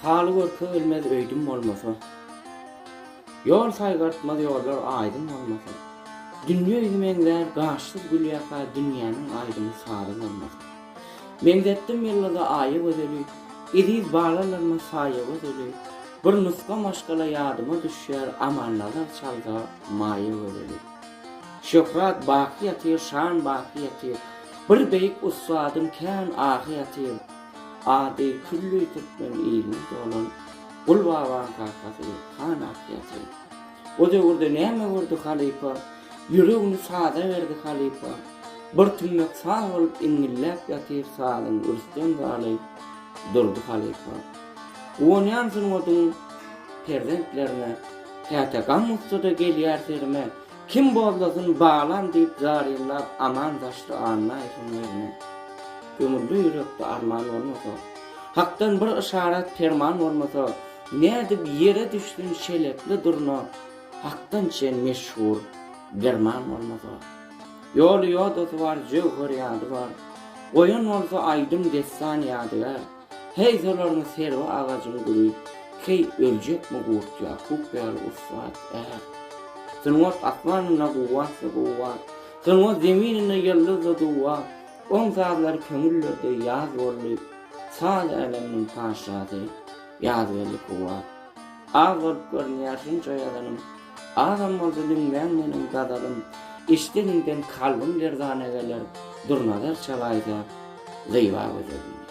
Haly görke gelmez öýdüm bolmasa. Ýol saýgartmaz ýollar aýdyň bolmasa. Dünýe ýüzi meňzär gaşsyz gülýaka dünýäniň aýdymy sazy bolmasa. Meňzetdim ýyldyza aýa gözeli, eziz balalarma saýa gözeli, bir nusga maşgala ýadyma düşýär Amannazar çalsa maýa gözeli. Şöhrat baky ýatyr şan baky ýatyr, bir beýik ussadyň kän ahy ýatyr, ady külli türkmen iline dolan Gulbabaň kakasy Han aky ýatyr. O döwürde näme gördi halypa, Ýüregini saza berdi halypa. Bir tümmek saz bolup iňňilläp ýatyr sazyň rüstem zaly Durdy halypa. Guwanýan sungatyň perzentlerine, Käte gam-gussa-da gelýär serime, Kim bozlasyn balam diýip zaryllap Aman daşdy Annaýewiň ýerine. Köňülde ýürekde arman bolmasa, Hakdan bir yşarat perman bolmasa, Nädip ýere düşsün şelekli durna, Hakdan çen meşhur derman bolmasa. Ýoly ýodasy bar, jöwher ýady bar, Goýan bolsa aýdym dessan ýadygär. Heý solarmy serwi agajyň güli, Heý öljekmi Gurt Ýakup ýaly ussat är. Sungat asmanynda guwwatly guwwat, Sungat zemininde ýyldyzly duwa, Oň sazlary köňüllerde ýaz boldy, Saz äleminiň paşasy Ýazgeldi Kuwwat. Az bolup görünýär şunça ýazanym, Azam bolsa diňläň meniň gazalym, Eşideniňden kalbyň lerzana geler, Durnazar çalaýsa zyba gözelim.